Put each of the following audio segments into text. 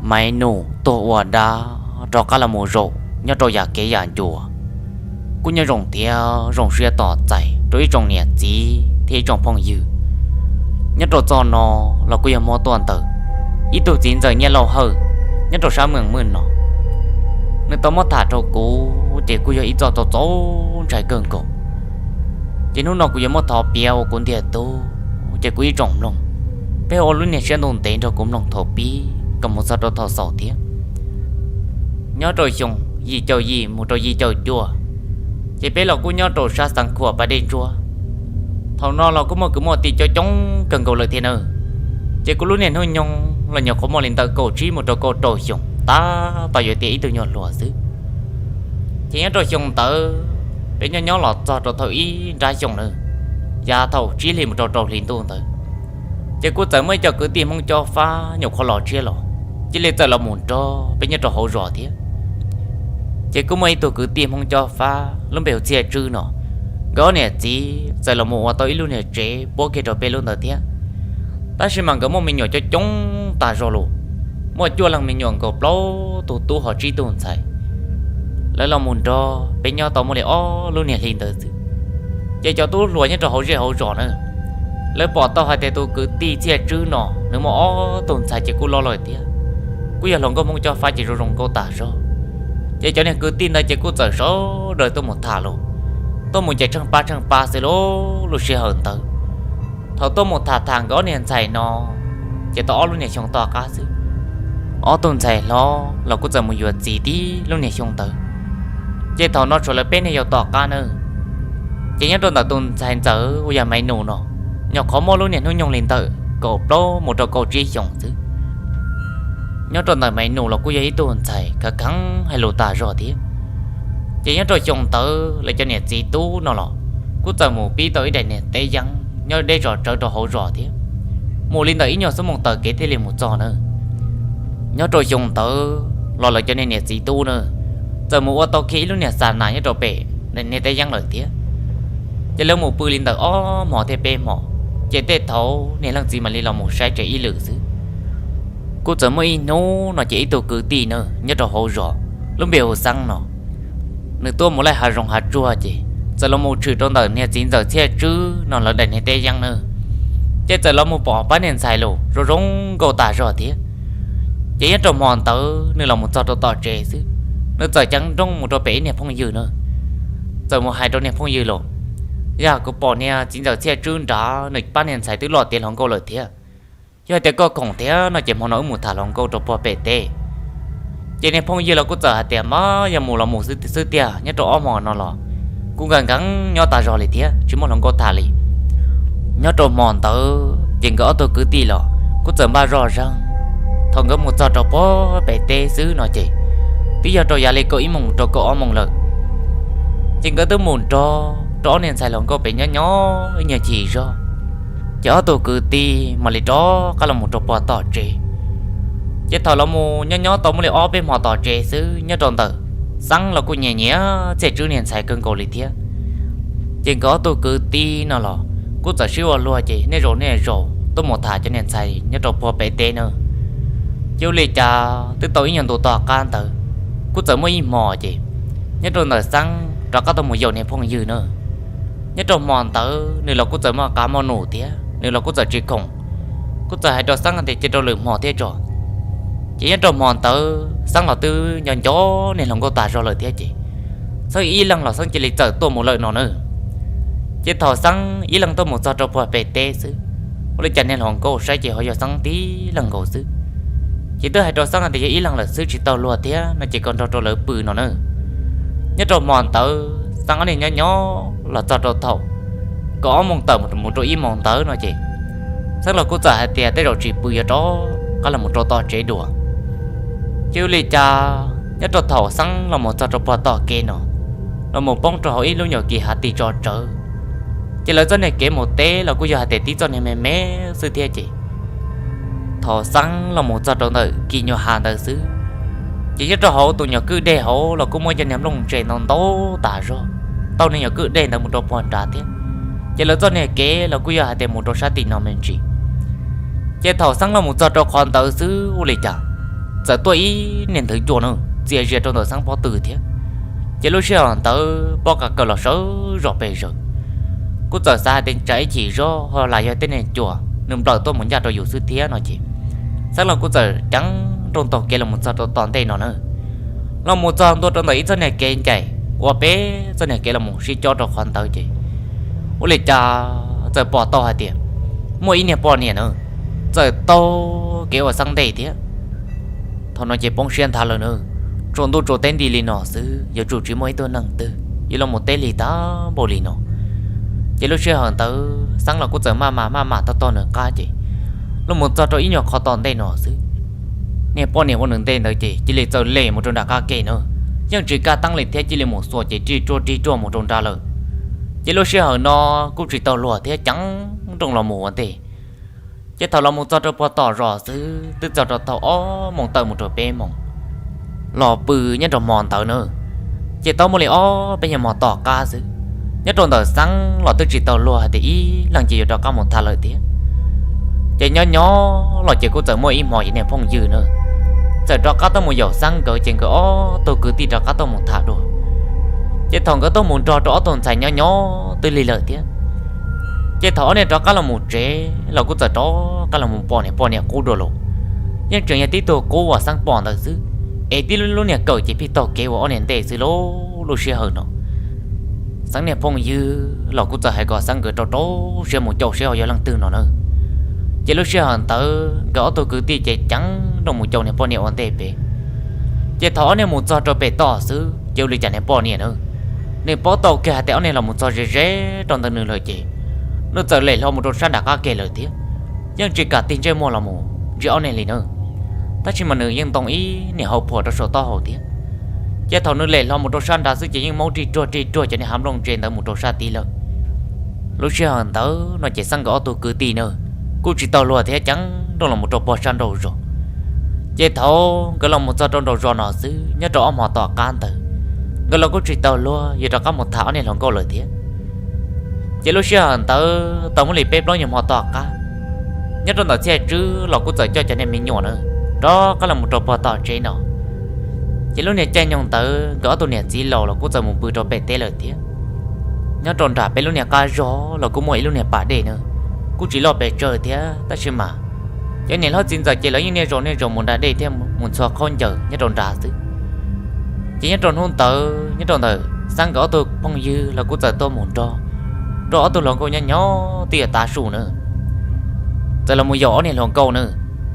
Maiv Nus tuag ua dab rov qab los mus zaum nyob rau yam kev yam ncua, kuj nyob zoo thiab zoo siab tos txais rau ib tsoom niam txiv thiab ib tsoom phooj ywg. Nyob rau txoj no los kuj yog muab tuaj ntawm ib tug txiv ntxawm Nyiaj Lauj Hawj nyob rau sab Meem Mwj no. Nws tau muab tham rau kuv ces kuj yog ib txoj txaus ntshai kawg nkaus. Ces hnub no kuv yuav muab thov piav ua kuv ntiag tug, ces kuv ib tsoom mloog, peb ua lub niag siab ntuj ntev nrog kuv mloog thaum pib kom mus txog rau thaum xaus thiab. Nyob rau xyoo yim caum yim mus rau yim caum cuaj, ces peb los kuj nyob rau sab Xeev Khuam pas dej ntsuab. Thaum no los kuj muaj kwv muaj tij coob coob kawg nkaus lawm thiab na. Ces kuv lub niag hnub nyoog los nyuam qhuav muaj li ntawm kaum tsib mus rau kaum rau xyoo, tab tom yuav tiav ib tug nyuag hluas xwb. Ces nyob rau xyoo ntawd, peb nyob nyob los txog rau thaum ib nrab xyoo na, yav thaum tsib hlis mus rau rau hlis ntuj ntawd, ces kuj txawm muaj ib co kwv tij Hmoob Cob Fab nyuam qhuav los tshiab los, cia li txawm los mus nrog peb nyob rau hauv zos thiab. Ces kuj muaj ib tug kwv tij Hmoob Cob Fab lub npe hu Txhiaj Tswb no, nkawd ob niam txiv txawm los mus ua tau ib lub niag tsev puab kiag rau peb lub ntawd thiab. Tab sis mas nkawd muaj me nyuam coob coob tag zog lus, muaj cuaj leeg me nyuam nkaus plaub tug tub ho tsib tug ntxhais. Lawv los mus nrog peb nyob tau muaj li ob lub niag hli ntawd xwb. Ces cov tub hluas nyob rau hauv zej hauv zos na, lawv pom tau hais tias tus kwv tij Txhiaj Tswb no nws muaj ob tug ntxhais ces kuj loj lawm thiab, kuj yog hluas nkauj Hmoob Cob Fab ces zoo zoo nkauj tag zog. Ces cov niag kwv tij ntawd ces kuj txawm sawv daws tuaj mus tham lus, tuaj mus ncaim tsheej pab tsheej pab xwb lub lub sij hawm ntawd. Thaum tuaj mus tham tham nkawd ob niag ntxhais no, ces tau ob lub niag xyoo tom qab xwb, ob tug ntxhais hlob los kuj txawm mus yuav txiv tib lub niag xyoo ntawd. Ces thaum no tshuav lawv peb niag yau tom qab na. Ces nyob rau ntawm tus ntxhais ntxawm uas yog Maiv Nus no, nyuam qhuav muaj lub niag hnub nyoog li ntawm kaum plaub mus rau kaum tsib xyoos xwb. Nyob rau ntawm Maiv Nus los kuj yog ib tug ntxhais khav kheev hais lus tag zog thiab. Ces nyob rau xyoo ntawd lawv cov niam txiv tub no los kuj txawm mus pib tau ib daim niag teb yeeb nyob deb zos tsawv rau hauv zos thiab, mus li ntawm ib nyuag xuab moos taw kev thiaj li mus txog na. Nyob rau xyoo ntawd los lawv cov niag niam txiv tub na, txawm mus ua tau kiag ib lub niag xa nas nyob rau pem niag teb yeeb lawm thiab. Ces lawv mus pw li ntawm ob hmo thiab peb hmo, ces tej thaum niag leej txiv mam li los mus saib tsev ib lwm xwb. Kuj txawm muaj ib hnub no ces ib tug kwv tij na nyob rau hauv zos lub npe hu Xeeb no, nws tuaj mus laij hav zoov hav tsuag ces txawm los mus tshwm rau ntawm niag txiv ntxawm Txhiaj Tswb no lawv daim niag teb yeeb na. Ces txawm los mus pom pab niag ntxhais los zoo zoo nkauj tag zog thiab. Ces nyob rau hmo ntawd nws los mus txog rau tom tsev xwb, nws txawm ceev nrooj mus rau pem ib niag phooj ywg na, txawm mus hais rau niag phooj ywg los, yog kuv pom niag txiv ntxawm Txhiaj Tswb nrad nws pab niag ntxhais twb loj tiav hluas nkauj lawm thiab. Yog hais tias koj khoom thiab no ces hmo no wb mus tham hluas nkauj rau puag pem teb. Ces niag phooj ywg los kuj txawm hais tias mas yog mus los mus xwb tiag, nyob rau ob hmo no los kuv nkees nkees nyob tag zog li thiab tsis muaj hluas nkauj tham li. Nyob rau hmo ntawd ces nkawd ob tug kwv tij los kuj txawm npaj zoj zeeg. Thaum nkawd mus txog rau puag pem teb xwb no ces twb yog rau yav li kaum ib moos rau kaum ob moos lawm. Ces nkawd twb mus nrog rau ob niag ntxhais hluas nkauj pem nyob nyob ib nyuag chim zog, ces ob tug kwv tij mam li rov qab los mus rau puag tom tsev. Ces thaum los mus nyob nyob tau muaj li ob peb hmo tom tsev xwb nyob rau ntawm Xeeb los kuj nyiam nyiam Txhiaj Tswb niag ntxhais kawg nkaus li thiab. Ces nkawd ob tug kwv tij no los kuj txawm sib ua luag ces niaj zaus niaj zaus tuaj mus tham cov niag ntxhais nyob rau puag pem teb na. Ces ua li cas twb tau ib nyuag ntu tom qab ntawd, kuj txawm muaj ib hmo ces nyob rau ntawm Xeeb rov qab tau mus yaum niag phooj ywg na. Nyob rau hmo ntawd nws los kuj txawm muaj qab muaj num thiab nws los kuj txawm tsis khoom, kuj txawm hais rau Xeeb tias cia rau lwm hmo thiab tso. Ces nyob rau hmo ntawd Xeeb los twb nco nco niag hluas nkauj tag zog lawm thiab ces Xeeb ib leeg los Xeeb cia li txawm tuaj mus lawm no na. Ces thaum Xeeb ib leeg tuaj mus txog rau puag pem teb xwb, ua li cas niag hluas nkauj saib ces ho yog Xeeb tib leeg nkaus xwb. Ces twb hais rau Xeeb tias yog ib leeg lawm xwb tsis tau luag thiab no ces koj nrog rau lawv pw no na. Nyob rau hmo ntawd Xeeb ob niag nyob nyob los txog rau thaum kaum ob moos tawm mus rau ib moos ntawd no ces Xeeb los kuj txawm hais tias tej zaum tsis pw yuav rov qab los mus rau tom tsev dua. Ces ua li cas nyob rau thaum Xeeb los mus txog rau puag tom kev no, los mus poob rau hauv ib lub nyuag kis hav tim tso tsawv. Ces lawv txoj niag kev mus teb los kuj yog hais tias tib txoj niag me me xwb thiab ces thaum Xeeb los mus txog rau ntawm kis nyuag hav ntawd xwb, ces nyob rau hauv tus nyuag kwj deg hauv los kuj muaj cov niag nplooj ntse ntau ntau tas zog, tau niag nyuag kwj deg ntawd mus rau puag nrad thiab. Ces lawv txoj niag kev los kuj yog hais tias mus rau sab tim no me ntsis. Ces thaum Xeeb los mus txog rau qhov ntawd xwb ua li cas txawm tuaj ib niag nthwv cua na, txias zias rau ntawm Xeeb pob tw thiab. Ces lub sij hawm ntawd pob qa kaw los sawv zog pes zaws. Kuj txawm xav hais tias tsam ib chim zoj ho lam yog tej niag cua nws nplawm tuaj mus ncaj rau yus xwb thiab no ces Xeeb los kuj txawm ceev nrooj taug kev los mus txog rau tom ntej no na. Los mus txog ntua rau ntawm ib txoj niag kev ncaim ua peb txoj niag kev los mus sib cob rau qhov ntawd ces ua li cas txawm pom tau hais tias muaj ib niag poj niam na txawm taug kev ua Xeeb ntej thiab. Thaum no ces poob siab nthav lawm na, tsaus ntuj tsaus teb nti li no xwb yuav tsum tsis muaj ib tug neeg twg yuav los mus teb lig tag npaum li no. Ces lub sij hawm ntawd Xeeb los kuj txawm maj mam maj mam taug taug nws qab ces los mus txog rau ib nyuag qhov tom ntej no xwb, niag poj niam ua nws ntej ntawd ces cia li txawm lem mus rau nram qab ke na, yeej tsis kaj teeb li thiab cia li mus xuas ces rig ruaj rig ruaj mus rau nrad lawm. Ces lub sij hawm no kuj tsis tau luag thiab ceev nrooj los mus ua ntej. Ces thaum los mus txog rau puag tom zos xwb twb txog rau thaum ob moos tawm mus rau peb moos los pw nyob rau hmo ntawd na. Ces tau muaj li ob peb nyuag hmo tom qab xwb, nyob rau ntawm Xeeb los twb tsis tau luag hais tias ib leeg ces yuav rov qab mus tham lawm thiab. Ces nyob nyob los ces kuj txawm muaj ib hmo ces niag phooj ywg na txawm rov qab tuaj mus yaum Xeeb nkawd ces nkawd ob tug kwv tij rov qab tuaj mus tham dua. Ces thaum nkawd tuaj mus nrog rau ob tug ntxhais nyob nyob twb lig lawm thiab. Ces thaum ob niag rov qab los mus tsev los kuj txawm rov qab los mus pom niag poj niam qub dua los, yeej tseem yog tib tug qub uas Xeeb pom ntawd xwb, es tib lub niag kawm ces pheej taug kev ua ob niag ntej xwb lauj. Lub sij hawm no Xeeb niag phooj ywg los kuj txawm hais kom Xeeb nkawd rau rau siab mus caum seb ho yog leej twg no na. Ces lub sij hawm ntawd nkawd ob tug kwv tij ces ceev nrooj mus caum niag poj niam ua ntej pem. Ces thaum ob niag mus txog rau pem toj xwb ces ua li cas niag poj niam na nws paub tau kiag hais tias ob niag los mus txog ze ze rau ntawm nws lawm ces nws txawm lem hlo mus rau sab nram qab ke lawm thiab, yeej tsis kam tig ntsej muag los mus ntsia ob niag li na. Tab sis mas nws yeej ntoo ib niag hau phuam rau saum taub hau thiab. Ces thaum nws lem hlo mus rau sab nrad xwb ces yeej maub rig ruag rig ruag cov niag hav nplooj ntse ntawd mus rau sab tid lawm. Lub sij hawm ntawd no ces Xeeb nkawd ob tug kwv tij na kuj tsis tau luag thiab ceev nrooj los mus rau puag sab nraum zos. Ces thaum nkawd los mus txog rau nraum zos no xwb nyob rau ob hmo tom qab ntawd, nkawd los kuj tsis tau luag yuav rov qab mus tham ob niag hluas nkauj lawm thiab. Ces lub sij hawm ntawd tau muaj li peb plaub nyuag hmo tom qab, nyob rau ntawm Txhiaj Tswb los kuj txawm coj cov niag me nyuam na rov qab los mus rau puag tom tsev no. Ces lub niag caij nyoog ntawd nkawd ob tug niam txiv laus los kuj txawm mus pw rau pem teb lawm thiab. Nyob rau nram peb lub niag qab zos los kuj muaj ib lub niag pas dej na, kuj tsis loj pes tsawg thiab tab sis mas cov niam hlob txiv ntxawm ces lawv yeej niaj zaus niaj zaus mus da dej thiab mus ntxhua khaub ncaws nyob rau nrad xwb. Ces nyob rau hnub ntawd nyob rau ntawm Xeeb nkawd ob tug phooj ywg los kuj txawm tuaj mus nrog rau ob tug hluas nkauj nyob nyob twb yuav tav su na. Txawm los mus yaum ob niag hluas nkauj na,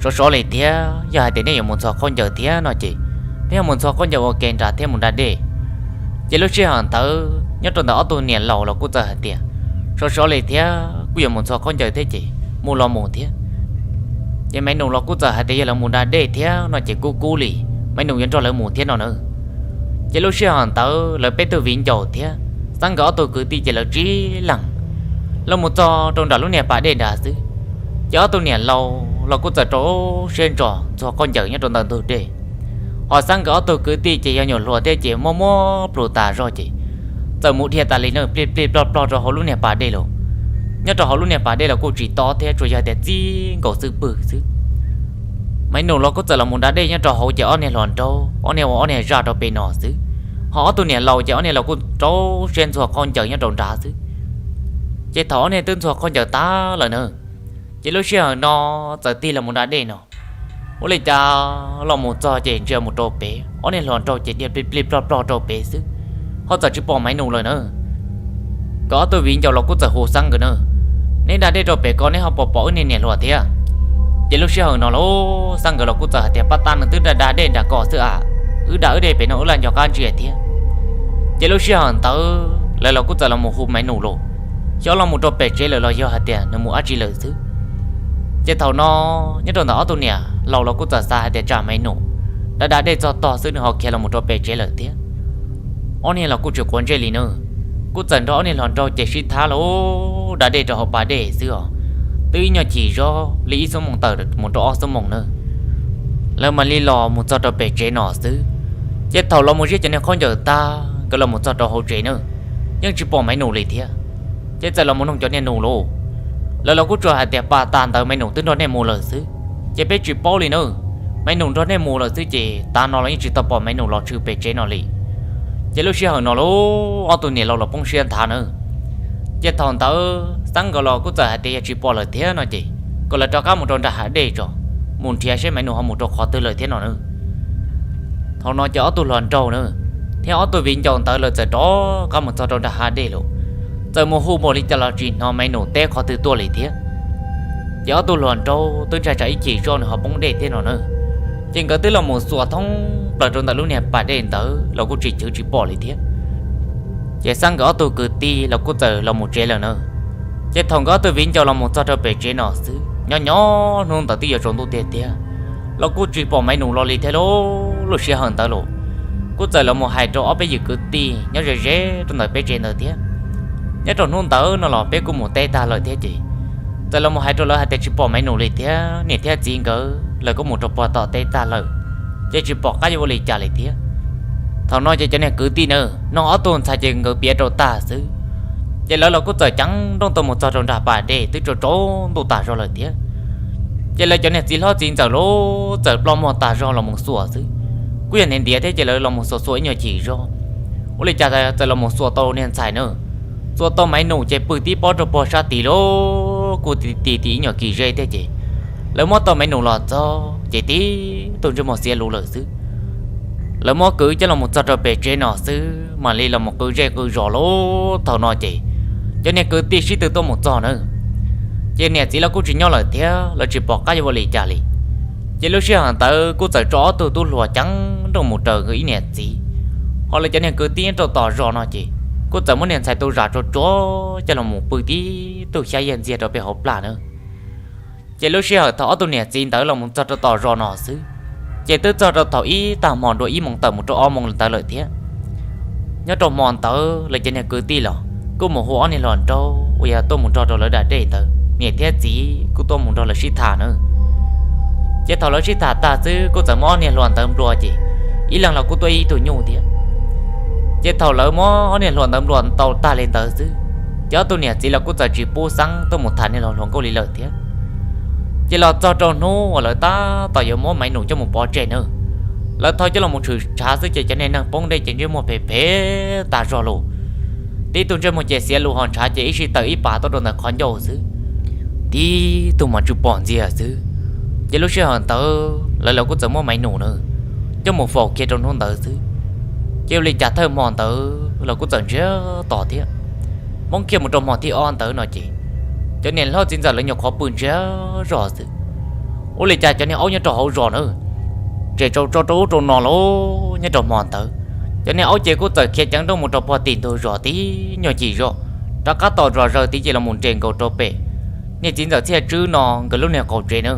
sov sov li thiab yog hais tias nej yuav mus ntxhua khaub ncaws thiab no ces peb yuav mus ntxhua khaub ncaws ua ke nrad thiab mus da dej. Ces lub sij hawm ntawd nyob rau ntawm ob tug niam laus los kuj txawm hais tias sov sov li thiab kuj yuav mus ntxhua khaub ncaws thiab ces mus los mus thiab. Ces Maiv Nus los kuj txawm hais tias yog lawv mus da dej thiab no ces kub kub li, Maiv Nus yuav nrog lawv mus thiab no na. Ces lub sij hawm ntawd lawv peb tug viv ncaus thiab Xeeb nkawd ob tug kwv tij ces lawv tsib leeg los mus txog rau nram lub niag pas dej nrad xwb, ces ob tug niam laus los kuj txawm rau siab ntso ntxhua khaub ncaws nyob rau ntawm ntug dej. Ho Xeeb nkawd ob tug kwv tij ces yog nyuam hluas thiab ces muab muab plhus tas zog ces txawm mus dhia tas li na plig plig plog plog rau hauv lub niag pas dej los. Nyob rau hauv lub niag pas dej los kuj tsis tob thiab tsuas yog tias txij nkaus xwb pwg xwb. Maiv Nus los kuj txawm los mus da dej nyob rau hauv ces ob niag hluas nraug ob niag ua ob niag zaj rau pem no xwb, ho ob tug niam laus ces ob niag los kuj rau siab ntxhua khaub ncaws nyob rau nrad xwb. Ces thaum ob niag twb ntxhua khaub ncaws tag lawm na, ces lub sij hawm no txawm tig los mus da dej no, ua li cas los mus txog ces ntsia mus rau pem ob niag hluas nraug ces dhia plig plig plog plog rau pem xwb, ho txawm tsis pom Maiv Nus lawm na. Nkawd ob tug viv ncaus los kuj txawm hu Xeeb nkawd na, neb da dej rau pem ko neb ho puas pom wb niag niam hluas thiab? Ces lub sij hawm no los Xeeb nkawd los kuj txawm hais tias pab tag nws twb da da dej nram ko xwb a, wb da wb dej pem no wb laj nco qab ntsia thiab. Ces lub sij hawm ntawd lawv los kuj txawm los mus hu Maiv Nus los, xyov los mus rau pem tsev lawm los yog hais tias nws mus dab tsi lawm xwb. Ces thaum no nyob rau ntawm ob tug niam laus los kuj txawm xav hais tias tsam Maiv Nus da da dej txog tog xwb nws ho khiav los mus rau pem tsev lawm thiab. Ob niag los kuj tsis quav ntsej li na, kuj txawm nrog ob niag hluas nraug ces sib thab los da dej rau hauv pas dej xwb os. Twb ib nyuag chim zog li ib xuab moos tawm mus rau ob xuab moos na, lawv mam li los mus txog rau pem tsev no xwb. Ces thaum los mus ziab cov niag khaub ncaws tag nkawd los mus txog rau hauv tsev na, yeej tsis pom Maiv Nus li thiab. Ces txawm los mus noog cov niag nus lauj, lawv los kuj tsuas hais tias pab tag ntawd Maiv Nus twb nrog nej mus lawm xwb, ces peb tsis paub li na. Maiv Num nrog nej mus lawm xwb ces tav no los yeej tsis tau pom Maiv Num los tshwm pem tsev no li. Ces lub sij hawm no lauj, ob tug niam laus los poob siab nthav na. Ces thaum ntawd Xab nkawd los kuj txawm hais tias yog tsis pom lawm thiab no ces kom lawv rov qab mus rau nram hav dej tso, mus nrhiav seb Maiv Num ho mus rau qhov twg lawm thiab no na. Thaum no ces ob tug hluas nraug na thiab ob tug viv ncaus ntawd lawv txawm rov qab mus txog rau nram hav dej lawm, txawm mus hu npaum li cas los tsis hnov Maiv Num teb qhov twg tuaj li thiab. Ces ob tug hluas nraug twb ntshai tsam ib chim zoj nws ho poob dej thiab no na. Ces nkawd twb los mus xuas thoob plaws rau ntawm lub niag pas dej ntawd los kuj tsis chwv tsis pom li thiab. Ces Xab nkawd ob tug kwv tij los kuj txawm los mus tsev lawm na. Ces thaum nkawd ob tug viv ncaus los mus txog rau pem tsev no xwb, nyob nyob hnub ntawd twb yuav tsaus ntuj tiag tiag los kuj tsis pom Maiv Num los li thiab lauj. Lub sij hawm ntawd los kuj txawm los mus hais rau ob peb yim kwv tij nyob ze ze rau ntawm peb tsev ntawd thiab. Nyob rau hnub ntawd no los peb kuj mus teb tag lawm thiab ces txawm los mus hais rau lawv hais tias tsis pom Maiv Num li thiab, niam thiab txiv nkawd lawv kuj mus rau puag tom teb tag lawm, ces tsis pom qab yuav ua li cas li thiab. Thaum no ces cov niag kwv tij na, nug ob tug ntxhais ces nkawd piav rau tag xwb. Ces lawv los kuj txawm ceev nrooj tuaj mus txog rau nram pas dej twb tsaus tsaus ntuj tas zog lawm thiab. Ces lawv cov niag txiv hlob txiv ntxawm los txawm ploj muag tas zog los mus xuas xwb. Kuj yog ntiav ntiav thiab ces lawv los mus xuas xuas ib nyuag chim zog, ua li cas txawm los mus xuas tau niag ntxhais na. Xuas tau Maiv Num ces pw tib pob rau puag sab tid lauj, kuj ti ti ib nyuag kis zeb thiab ces lawv muab tau Maiv Num los txog ces tib tug ntsej muag xiav lus lawm xwb. Lawv muab kwv coj los mus txog rau pem tsev no xwb mam li los mus qw zej qw zos lauj. Thaum no ces cov niag kwv tij sib tw tuaj mus txog na, ces niam txiv los kuj tsis nyob lawm thiab, lawv tsis pom qab yuav ua li cas li. Ces lub sij hawm ntawd kuj txawm tso ob tug tub hluas ceev nrooj mus raws nkawd ib niam txiv, ho lawv cov niag kwv tij nyob rau tom zos no ces kuj txawm muab niag ntxhais tu zam tsuag tsuag coj los mus pw tib tug xyab yiag ntxiag rau pem hauv plag na. Ces lub sij hawm thaum ob tug niam txiv ntawd los mus txog rau tom zos no xwb, ces twb txog rau thaum ib tag hmo dua ib moos tawm mus rau ob moos ntawd lawm thiab. Nyob rau hmo ntawd lawv cov niag kwv tij los kuj mus hu ob niag hluas nraug uas yog tuaj mus nrog rau lawv da dej ntawd, niam thiab txiv kuj tuaj mus nrog lawv sib tham na. Ces thaum lawv sib tham tag xwb kuj txawm muab ob niag hluas ntawd nplua ces ib leeg los kuj tuaj ib tug nyuj thiab. Ces thaum lawv muab ob niag hluas ntawd nplua tau tag li ntawd xwb, ces ob tug niam txiv los kuj txawm tsis pub Xab tuaj mus tham niag hluas nkauj li lawm thiab. Ces los txog rau hnub uas lawv tab tom yuav muab Maiv Num coj mus pov tseg na, lawv thau coj los mus tshwm tshav xwb ces cov niag neeg poob dej ces ntsej muag phem phem tas zog lawm. Tib tug ntsej muag ces xiav lus ho ntshav ces ib sij tawm ib pas tuaj rau ntawm qhov ncauj xwb, tib tug mas tsuas pom ntxiag xwb. Ces lub sij hawm ntawd lawv los kuj txawm muab Maiv Num na coj mus faus kiag rau hnub ntawd xwb. Ces ua li cas thawj hmo ntawd los kuj txawm ntsiag to thiab. Hmoob kiag mus rau hmo thib ob ntawd no ces cov niag hlob txiv ntxawm lawv nyuam qhuav pw ntsiag zog xwb. Ua li cas cov niag aub nyob rau hauv zos na, tseem tsaus tso rau ub rau no lauj. Nyob rau hmo ntawd cov niag aub ces kuj txawm khiav ceev nrooj mus rau puag tim ntug zos tib nyuag chim zog, rov qab tos zos zaws tid ces los mus nres nkaus rau pem niag txiv ntxawm Txhiaj Tswb no nkawd lub niag qaum tsev na.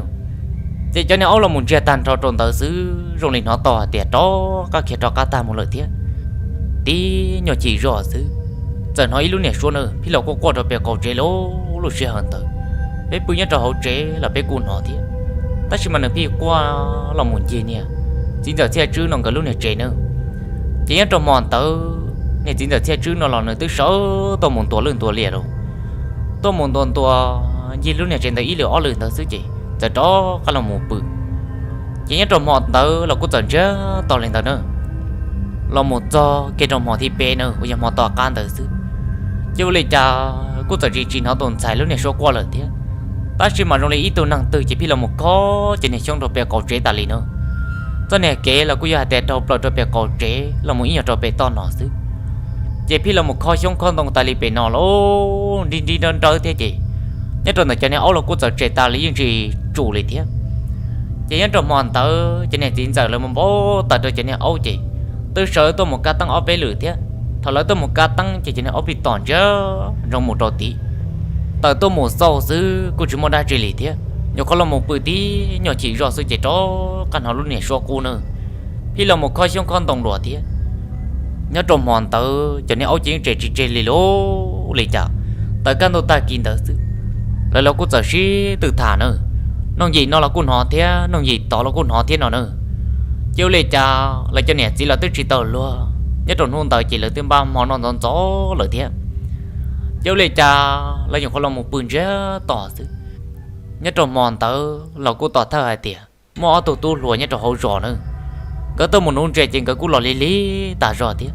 Ces cov niag aub los mus ntsiag tag nrho rau ntawd xwb zoo li hnov tau hais tias rov qab khiav rov qab tag mus lawm thiab. Tib nyuag chim zog xwb, txawm hnov ib lub niag suab na phij los quaj quaj rau pem qaum tsev lauj. Lub sij hawm ntawd peb pw nyob rau hauv tsev los peb kuj hnov thiab, tab sis mas nws phij quaj los mus ncig niag txiv ntxawm Txhiaj Tswb no nkawd lub niag tsev na. Ces nyob rau hmo ntawd niag txiv ntxawm Txhiaj Tswb no los nws twb sawv tuaj mus ntuas lwj ntuas liam lawm, tuaj mus ntuas ntuas ncig lub niag tsev ntawd ib lwm ob lwm ntawd xwb ces txawm rov qab los mus pw. Ces nyob rau hmo ntawd los kuj txawm ntsiag to li ntawd na, los mus txog kiag rau hmo thib peb na uas yog hmo tom qab ntawd xwb, ces ua li cas kuj txawm tsis tsis hnov tus ntxhais lub niag suab quaj lawm thiab. Tab sis mas zoo li ib tug neeg twg ces phij los mus khob cov niag xyoob rau pem qaum tsev tas li no. Txoj niag kev los kuj yog hais tias dhau plaws rau pem qaum tsev los mus ib nyuag rau pem toj no xwb, ces phij los mus khob xyoob khob ntoo tas li pem no lauj, nrib nrib nrawb nrawb thiab ces nyob rau ntawm cov niag aub los kuj txawm tsem tas li yeej tsis tsum li thiab. Ces nyob rau hmo ntawd cov niag txiv ntxawm lawv mus npau taws rau cov niag aub ces twb sawv tuaj mus kab teeb ob peb lwm thiab. Thaum lawv tuaj mus kab teeb ces cov niag aub phij tom ntsia ntsoov mus rau tid, tawm tuaj mus xauj xwb kuj tsis muaj dab tsi li thiab. Nyuam qhuav los mus pw tib nyuag chim zog xwb ces rov qab hnov lub niag suab qub na, phij los mus khob xyoob khob ntoo dua thiab. Nyob rau hmo ntawd cov niag aub ces yeej tsem tsis tseg li lauj. Ua li cas tawm kaj ntug tag kis ntawd xwb, lawv los kuj txawm sib tw tham na, noog yim no los kuj hnov thiab noog yim tod los kuj hnov thiab no na. Ces ua li cas lawv cov niam txiv los twb tsis tau luag, nyob rau hnub ntawd ces lawv twb npaj hmo noj ntxov ntxov lawm thiab. Ces ua li cas lawv nyuam qhuav los mus pw ntsiag to xwb, nyob rau hmo ntawd los kuj tos thawj hais tias muaj ob tug tub hluas nyob rau hauv zos na, nkawd tuaj mus nuv ntses ces nkawd kuj los lig lig tas zog thiab.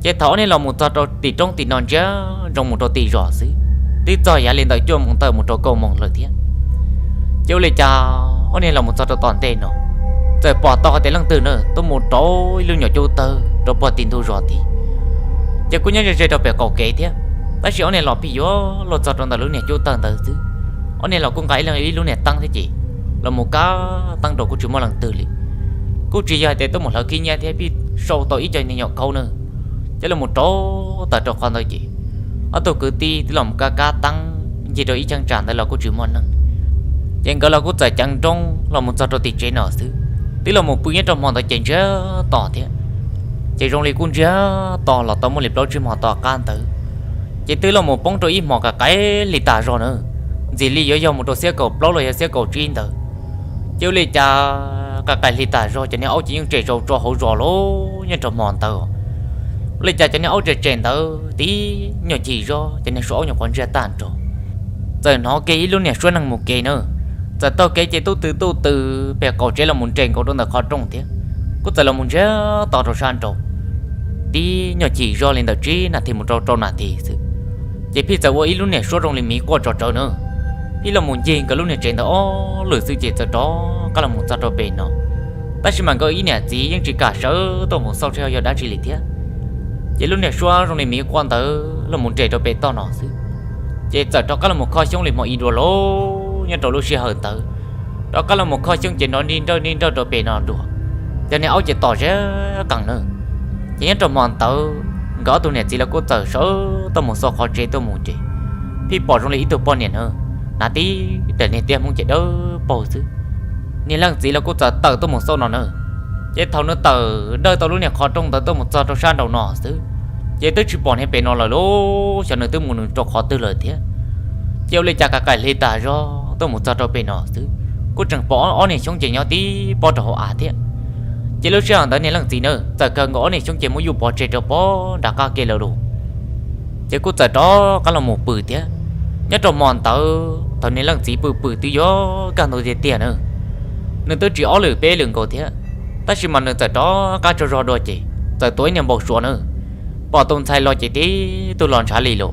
Ces thaum ob niag los mus txog rau tim roob tim no ntsia ntsoov mus rau tim zos xwb, twb txog yav li ntawm cuaj moos tawm mus rau kaum moos lawm thiab. Ces ua li cas ob niag los mus txog rau tom ntej no, txawm pom tau hais tias leej twg na tuaj mus rauv ib lub nyuam cub tawg rau puag tim ntug zos tid. Ces kuj nyob ze ze rau pem qaum kev thiab, tab sis ob niag los pheej yuav luag txog rau ntawm lub niag cub tawg ntawd xwb. Ob niag los kuj nqa ib leeg ib lub niag teeb thiab ces los mus kab teeb rau kuj tsis muaj leej twg li. Kuj tsis yog hais tias tuaj mus hlawv khib nyiab thiab, pheej sau tau ib co niag nyuam khaub na, ces los mus rauv tawm rau qhov ntawd ces ob tug kwv tij twb los mus kab kab teeb ncig rau ib cheeb tsam ntawd los kuj tsis muaj neeg. Ces nkawd los kuj txawm ceev nrooj los mus txog rau tim tsev no xwb, twb los mus pw nyob rau hmo ntawd ces ntsiag to thiab. Ces zoo li kuj ntsiag to los tau muaj li plaub tsib hmo tom qab ntawd, ces twb los mus poob rau ib hmos ka qaim hli tas zog na, ntxim li yuav yog mus rau xiab kaum plaub los yog xiab kaum tsib ntawd. Ces ua li cas ka qaim hli tas zog cov niag aub ces yeej tsem zau tso hauv zos lawm nyob rau hmo ntawd. Ua li cas cov niag aub tsem tsem ntawd tib nyuag chim zog cov niag suab aub nyuam qhuav ntsiag tag nrho. Txawm hnov kiag ib lub niag suab neeg mus kev na, txawm taug kev ces tuj tw tuj tw pem qaum tsev los mus nres nkaus rau ntawm qhov rooj thiab, kuj txawm los mus ntsiag to rau sab nraud. Tib nyuag chim zog li ntawm tsib nas this mus rau rau nas this xwb, ces pheej txawm ua ib lub niag suab zoo li miv quaj tso tsawv na, pheej los mus ncig nkawd lub niag tsev ntawd ob lwm xwb ces txawm rov qab los mus txog rau pem no. Tab sis mas nkawd ib niam txiv yeej tsis kam sawv tuaj mus xauj saib yog dab tsi li thiab. Ces lub niag suab zoo li miv quaj ntawd los mus nres rau pem toj no xwb, ces txawm rov qab los mus kho xyoob li hmo ib dua lauj. Nyob rau lub sij hawm ntawd rov qab los mus kho xyoob ces nrov nti nrawj nti nrawj rau pem no dua, cov niag aub ces tom zeb qees na. Ces nyob rau hmo ntawd nkawd ob tug niam txiv los kuj txawm sawv tuaj mus xauj qhov tsev tuaj mus ces pheej pom zoo li ib tug poj niam na, hnav tib daim niag tiab hmoob ces dawb paug xwb, niag leej txiv los kuj txawm tawm tuaj mus xauj no na. Ces thaum nws tawm dawj tau lub niag qhov rooj ntawd tuaj mus txog rau sab nraum no xwb, ces twb tsis pom niag pem no lawm lauj, xyov nws twb mus nws rau qhov twg lawm thiab. Ces ua li cas ka qaim hli tas zog tuaj mus txog rau pem no xwb, kuj tseem pom ob niag xyoob ces nyob tib pob rau hauv av thiab. Ces lub sij hawm ntawd niag leej txiv na txawm khaws nkaus ob niag xyoob ces muab yuj pov tseg rau pob nram qab ke lawm lauj. Ces kuj txawm rov qab los mus pw thiab. Nyob rau hmo ntawd thaum niag leej txiv pw pw twb yuav kaj ntug tiag tiag na, nws twb tsis ob lwm peb lwm nkaus thiab, tab sis mas nws txawm rov qab tsaug zog dua ces txawm tuav ib niag npau suav na, pom tus ntxhais los ces tib tug los ntshav li lauj.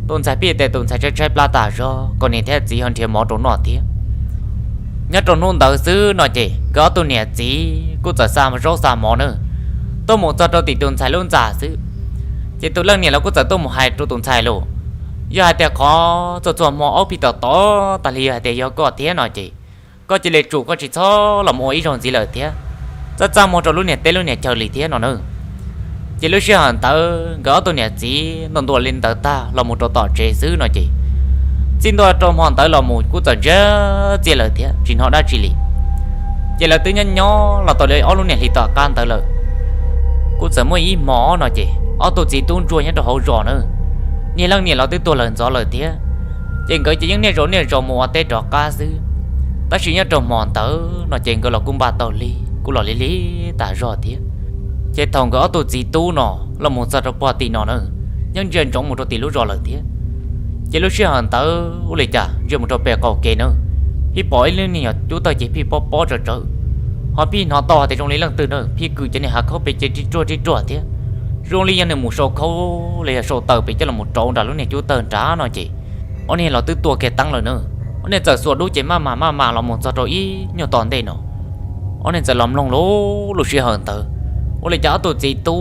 Tus ntxhais pheej tias tus ntxhais tshaib tshaib plab tas zog kom niam thiab txiv ho nrhiav mov rau noj thiab. Nyob rau hnub ntawd xwb no ces nkawd ob tug niam txiv kuj txawm xa zaub xa mov na tuaj mus txog rau tim tus ntxhais lub ntxa xwb. Ces tus leej niam los kuj txawm tuaj mus hais rau tus ntxhais lauj, yog hais tias qhov txhua txhua hmo aub pheej tom tom tas li, yog hais tias yog koj thiab no ces koj cia li tsum, koj tsis txhob los mus ua ib zaug ntxiv lawm thiab, txaj txaj muag rau lub niag teb lub niag chaw li thiab no na. Ces lub sij hawm ntawd nkawd ob tug niam txiv ntuas ntuas li ntawd tag los mus rau tom tsev xwb no ces txij ntua rau hmo ntawd los mus kuj txawm ntsiag txiag lawm thiab tsis hnov dab tsi li. Ces lawv twb nyob nyob los tau li ob lub niag hlis tom qab ntawd lawm, kuj txawm muaj ib hmo no ces ob tug txiv tub ntsuag nyob rau hauv zos na, niag leej niam los twb tuag lawm ntxov lawm thiab. Ces nkawd ces yeej niaj zaus niaj zaus mus ua teb rov qab xwb. Tab sis nyob rau hmo ntawd no ces nkawd los kuj npaj tau lig, kuj los lig lig tas zog thiab. Ces thaum nkawd ob tug txiv tub no los mus txog rau puag tim no na, yeej ntsia ntsoov mus rau tim lub zos lawm thiab. Ces lub sij hawm ntawd ua li cas ntsia mus rau pem qaum kev na, pheej pom ib lub niag nyuam cub tawg ces pheej pob pob tsawv tsawv, ho pheej hnov tau hais tias zoo li leej twg na pheej kwm cov niag hav khaub pes ces rib ruag rib ruag thiab, zoo li yog nws mus sau khaub los yog sau taws pem coj los rauv nram lub niag cub tawg nrad no ces ob niag los twb tua kiag teeb lawm na. Ob niag txawm xuas dub ces maj mam maj mam los mus txog rau ib nyuag tom ntej no. Ob niag txawm los mloog lub lub sij hawm ntawd, ua li cas ob tug txiv tub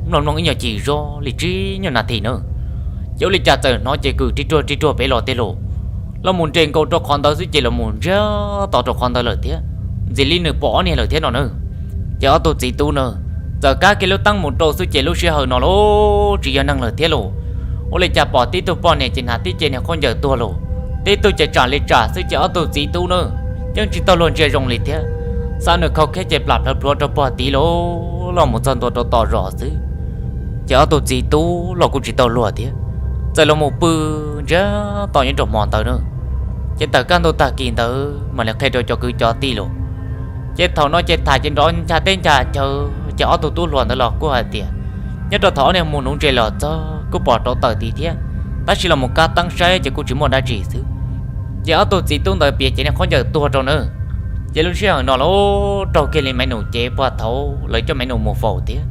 mloog mloog ib nyuag chim zog li tsib nyuag nas this na, ces ua li cas txawm hnov ces kwm rib ruag rib ruag pem los tiag lauj. Los mus nres nkaus rau qhov ntawd xwb ces los mus ntsiag to rau qhov ntawd lawm thiab, ntxim li nws pom ob niag lawm thiab no na. Ces ob tug txiv tub na txawm kab kiag lub teeb mus rau xwb ces lub sij hawm no lauj tsis yog neeg lawm thiab lauj. Ua li cas pom tib tug poj niam ces hnav tib ce niag khaub ncaws tuag lauj, tib tug ces tsam li tsam xwb ces ob tug txiv tub na yeej tsis tau luag ntsia zoo li thiab. Xav nws khau kheb ces plam plhuav plhuav rau puag tid lauj, los mus txog ntua rau tom zos xwb. Ces ob tug txiv tub los kuj tsis tau luag thiab, txawm los mus pw ntsiag to nyob rau hmo ntawd na. Ces tawm kaj ntug tag kis ntawd mam li qhia rau cov kwv cov tij lauj. Ces thaum no ces tham ces nrov ncha teb ncha chaw, ces ob tug tub hluas ntawd los kuj hais tias nyob rau thaum ob niag mus nuv ntses los txog kuj pom rauv taws tid thiab, tab sis los mus kab teeb saib ces kuj tsis muaj dab tsi xwb. Ces ob tug txiv tub ntawd piav ces niag khaub ncaws tuag rau na, Ces lub sij hawm no los raug kiag li Maiv Nus cev puag thaum lawv coj Maiv Nus mus faus thiab.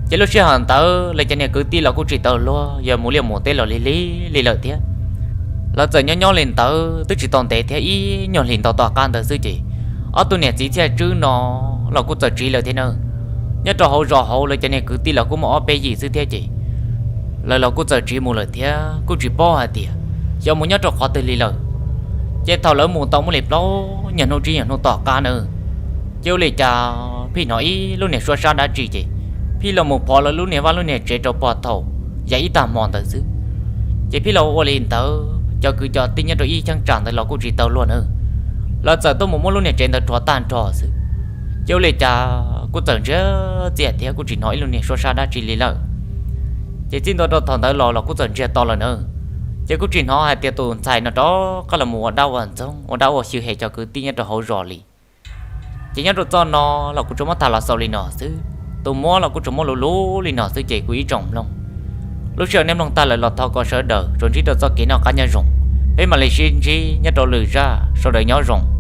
Ces lub sij hawm ntawd lawv cov niag kwv tij los kuj tsis tau luag, yog mus liaj mus teb los lig lig li lawm thiab. Lawv txawm nyob nyob li ntawd twb tsis tau ntev thiab, ib nyuag hlis ntau tom qab ntawd xwb ces ob tug niam txiv Txhiaj Tswb no los kuj txawm tsiv lawm thiab na. Nyob rau hauv zos hauv lawv cov niag kwv tij los kuj muaj ob peb yim xwb thiab ces lawv los kuj txawm tsiv mus lawm thiab kuj tsis paub hais tias xyov mus nyob rau qhov twg li lawm. Ces thaum lawv mus tau muaj li plaub nyuag hnub tsib nyuag hnub tom qab na, ces ua li cas pheej hnov ib lub niag suab sab dab tsi ces pheej los mus phov lawv lub niag vaj lub niag tsev rau puag thaum yav ib tag hmo ntawd xwb. Ces pheej los ua li ntawd cov kwv cov tij nyob rau ib cheeb tsam ntawd los kuj tsis tau luag na, lawv txawm tuaj mus muab lub niag tsev ntawd rhuav tag nrho xwb. Ces ua li cas kuj txawm ntsia txiag thiab kuj tsis hnov ib lub niag suab sab dab tsi li lawm. Ces txij ntua rau thaum ntawd los los kuj txawm ntsiag to lawm na, ces kuj tsis hnov hais tias tus ntxhais no rov qab los mus ua dab ua ntxoog ua dab ua xyw hem cov kwv tij nyob rau hauv zos li. Ces nyob rau txoj no los kuv tsuas muab tham los xaus li no xwb, tus muab los kuj tsuas muab luv luv li no xwb ces kuv ib tsoom mloog, lub sij hawm nej mloog tag lawm los thov kom sawv daws tsuas ntsib rau txoj kev noj qab nyob zoo, peb mam li sib ntsib nyob rau lwm zaj, sawv daws nyob zoo.